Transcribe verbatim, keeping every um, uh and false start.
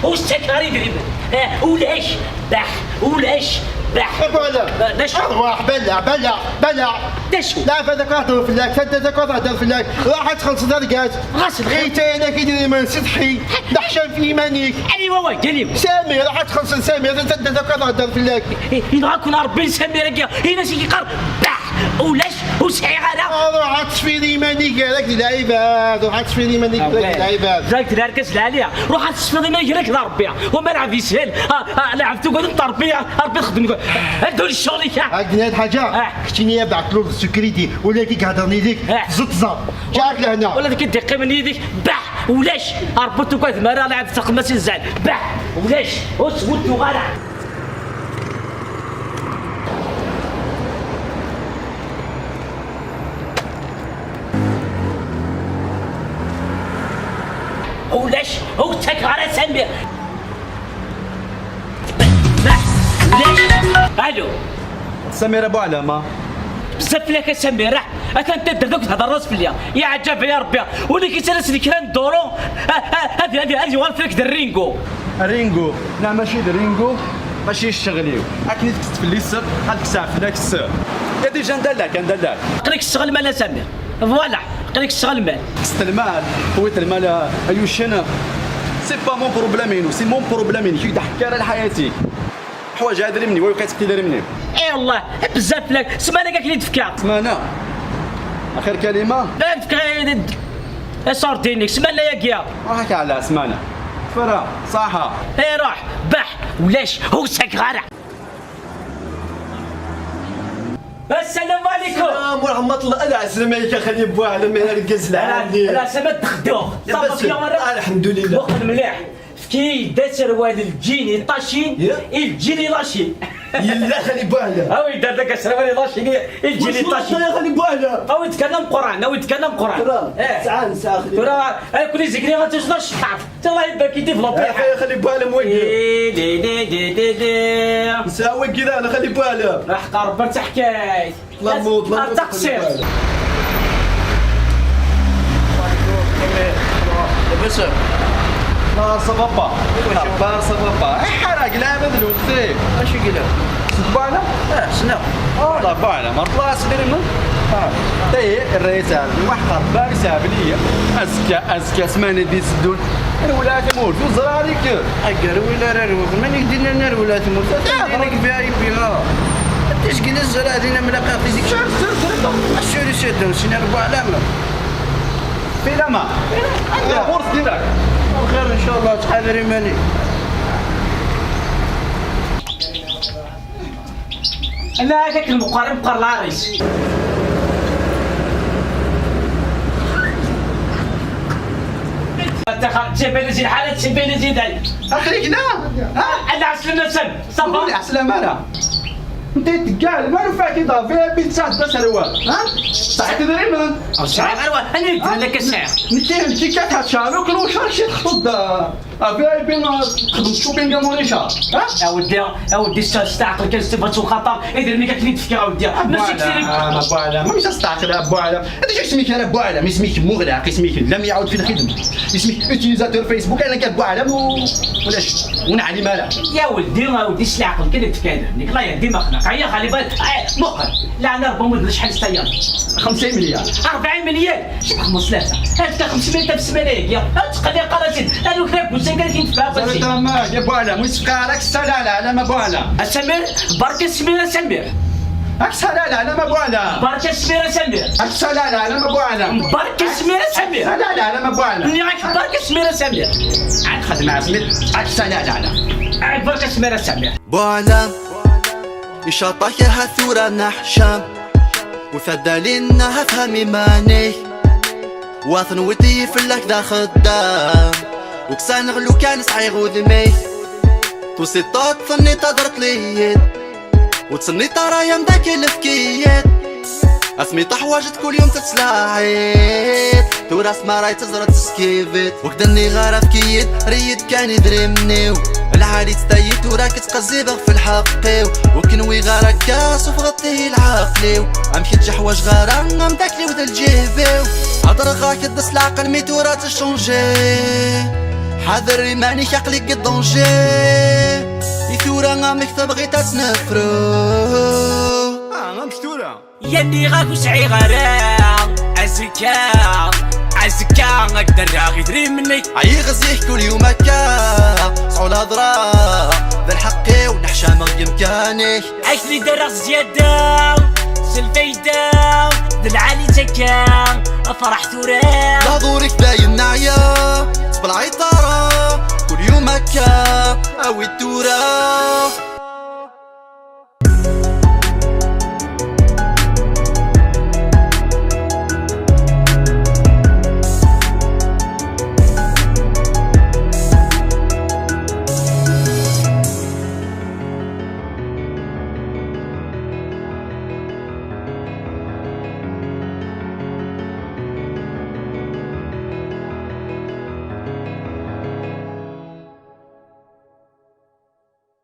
Ur s-ttakeɣ ara idrimen. Eh, ulac. Baḥ. Ulac. Baḥ. Voilà. Eh, d acu? Arwaḥ, bala, bala, bala. D acu? Lɛebad akk ad hedren fell-ak, taddart akk ad tehder fell-ak. Ruḥ ad txellṣeḍ argaz. Ɣas lɣi. Ɣitayen-ak idrimen, setḥi. D aḥcam f yiman-ik. Aniwa wagi, aniwa? Sami, ruḥ ad txellṣeḍ Sami, taddart akk ad tehder fell-ak. Eh, yenɣa-ken Ṛebbi Samir-agi. Ini-as i k-yeqqar, baḥ. Ulac, ur sɛiɣ ara. Ruḥ ad tesfiḍ iman-ik gar-ak d lɛibad. Ruḥ ad tesfiḍ iman-ik gar-ak d lɛibad. Dak d argaz lɛali. Ruḥ ad tesfiḍ iman-ik gar-ak d Ṛebbi. Wamma lɛebd yeshel. Ah, ah, lɛebd tugadeḍ Ṛebbi, ah, Ṛebbi txeddem. Ad dun ccɣel-ik, ah. Ad d-nniɣ lḥaǧa. Ah. Keččini a Beɛṭlul Sukridi, ula ki gehder nidek, ah, tzeṭzeḍ. Ǧaɛek lehna. Ula d ki d-iqqimen yid-k, baḥ, ulac. Ṛebbi tugadem ara, lɛebd taqemma si zzɛel. Baḥ, ulac. Ur sbudduɣ ara. Ulac, ur ttakeɣ ara Samir. Ulac. Alo. Samir Abu Ɛlama. Bezzaf fell-ak a Samir, ah, atan taddart akk thedder-as fell-i. Ya ɛǧab ya Rebbi, ula k-ittalasen kra n duru, ah, ah, ad, ad, ad yuɣal fell-ak d Ringo. Ringo, neɣ mačči d Ringo, mačči ccɣel-iw. Akken i tekkseḍ fell-i sser, ad kkseɣ fell-ak sser. Ya déjà anda llan, anda llan. Aql-ik ccɣel mal a Samir. Voilà, aql-ik ccɣel mal. Kkset lmal, kkset lmal, a Yucen. C'est pas mon problème-inu, c'est mon problème-inek, ur k-d-ḥekka ara lḥayat-ik. Ḥwaǧeɣ idrimen-iw, ur k-tefkiḍ idrimen-iw. Eh, Allah, bezzaf fell-ak, ssmana kan i k-ten-id-fkiɣ. Ssmana? Axir kalima? Ad fkeɣ i, i ṣṣurd-inek, ssmana-agi. Ruḥ-ak ɛla ssmana. Tefra, ṣaḥa. Eh, ruḥ, baḥ, ulac, ur ttakeɣ ara. Assalam alaykum. Assalam wa rahmatullah. Ala ɛeslama-ik a xali Buɛlam, a argaz lɛali. Ala ɛeslama, ad d-xeddeɣ. Ṣafa fkiɣ ara. Alḥemdulillah. Muqel mliḥ. Fki-yi-d aserwal lǧini ṭacin, ya, i lǧini lacin. Yella xali Buɛlam. Awi-d ar dagi aserwal lacin, i lǧini ṭacin. Wacu ya xali Buɛlam? Awi-d kan ameqqran, awi-d kan ameqqran. Tura, eh, tesɛa, nesɛa xali. Tura, ay, kuli zikri ad tejjeḍ acḥaḥ. Tura, ibarek i développé. Eh, xali Buɛlam wagi. Eh, li, li, li, li, li. Nesɛa wagi daɣen xali Buɛlam. Aḥeqqa Rebbi ar taḥkayt. Ḍlammu, ḍlammu. Ar taqsirt. Labas? La, ça va pas. Labas, ça va pas. Iḥar, qleɛ ma d lweqt-ik. Acu qleɛ? Tessneḍ Buɛlam? Ah, ssneɣ. Ah, la, Buɛlam. Ṛebbi asbir-nnem. Ah. Tayi, rrayet-a. Waḥed Ṛebbi yesɛa bniya. Azekka, azekka, ssmana d-iteddun. Rwel a tamurt, ur ẓriɣ ara ikk. Aggar win ara rwiɣ, mani k-d-innan rwel a tamurt? Atan d nekk V I P, ha. Tizgil zerreɛ din amlaqax tizik. Sir, sir, sir, sir. Assuri sir, dan sin ar Buɛlam. Filama. Anda? Ɣur-s dirak. Lxir, ncallah, ttḥadar iman-ik. Ala, akka k-lmeqqar, meqqar lɛar-is. Ttibini zi lḥala, ttibini zi day. Aql-ik da? Ha? Ala ɛeslama Sam, ça va? Ur ɛeslama ara. Nta teggal, ma nufa-k-id ɣer V I P tesɛiḍ aserwal, ha? Tesɛiḍ idrimen? Ur sɛiɣ ara wa, anwa i d-yenna akka sɛiɣ? Nekk, nekk kan tḥeccɛeɣ, ur k-nucaṛ, kečč txeṭṭeḍ-d. A V I P, txedmeḍ shopping am urica, ha? A weddi, a weddi, s-, s-, steɛqel kan, s-, s-, xaṭer idrimen-ik ad ten-id-fkiɣ, a weddi. Mačči kfir. Buɛlam, a Buɛlam, amek ad steɛqel a Buɛlam? Anta isem-ik ara Buɛlam? Isem-ik muɣlaq, isem-ik lam yaɛud fi lxidma. Isem-ik utilisateur Facebook, ana kan Buɛlam u-, ulac, ur neɛlim ara. Ya weddi, a weddi, s leɛqel kan ad tefkiḍ idrimen-ik. Allah yehdi ma xlaq. Aya xali bal, eh, muqel. Leɛna Rebbi, ma d acḥal s tayeḍ? Xemsa imelyar. Rebɛa imelyar. Cebḥ muslata. Ad fkeɣ xemsmya f ssmana-agi. Ad tqelliq ara tid. Ad nuklak ussan kan kin tefɛa ɣef wazin. Ẓriɣ ma ya Buɛlam, ur yessefqa ara akk ssala ɛla ɛlam a Buɛlam. A Samir, barka Samir a Samir. Akk ssala ɛla ɛlam a Buɛlam. Barka Samir a Samir. Akk ssala ɛla ɛlam a Buɛlam. Barka Samir a Samir. Ssala ɛla ɛlam a Buɛlam. Nniɣ-ak barka Samir a Samir. Ɛad xedmeɣ a Samir. Akk ssala ɛla ɛlam. Ɛad barka Samir a Samir. Buɛlam. Icaṭ-ak ahat tura neḥcam. Ur tadda linna ha fhem iman-ik. Wa tenwiḍ-iyi fell-ak d axeddam. Uksaneɣ lukan sɛiɣ udem-ik. Tusiṭ-, tenniḍ-d ad d-terreḍ liyid. Ur tenniḍ ara ya mdakel efk-iyi-d. Asmi teḥwaǧeḍ kul yum tettlaɛid. Tura asma ara teẓreḍ teskibit. Ur k-d-nniɣ ara efk-iyi-d, err-iyi-d kan idrimen-iw. Lɛali ttayit ur ak-ttqezzibeɣ f lḥeqq-iw. Ur k-nwiɣ ara akka, suffɣeḍ-iyi lɛeql-iw. Amek i tt-ḥwaǧeɣ ara, amdakkel-iw d lǧib-iw. Hedreɣ-ak-d s leɛqel, mi tura tecunji. Ḥader iman-ik, aql-ik deg danger. I tura amek tebɣiḍ ad tt-nefru? Ah, amek tura? Yenniɣ-ak ur sɛiɣ ara. Azekka, azekka ad k-d-rreɣ idrimen-ik. Ɛyiɣ zik kul yum akka. Sɛu lhedra d lḥeqq-iw, neḥcameɣ deg imkan-ik. Ak-t-id-rreɣ s zzyada, s lfayda, d lɛali-tt akka. Afraḥ tura. Lehdur-ik dayen neɛya, ttbelɛi ṭara. Kul yum akka, awi-d tura.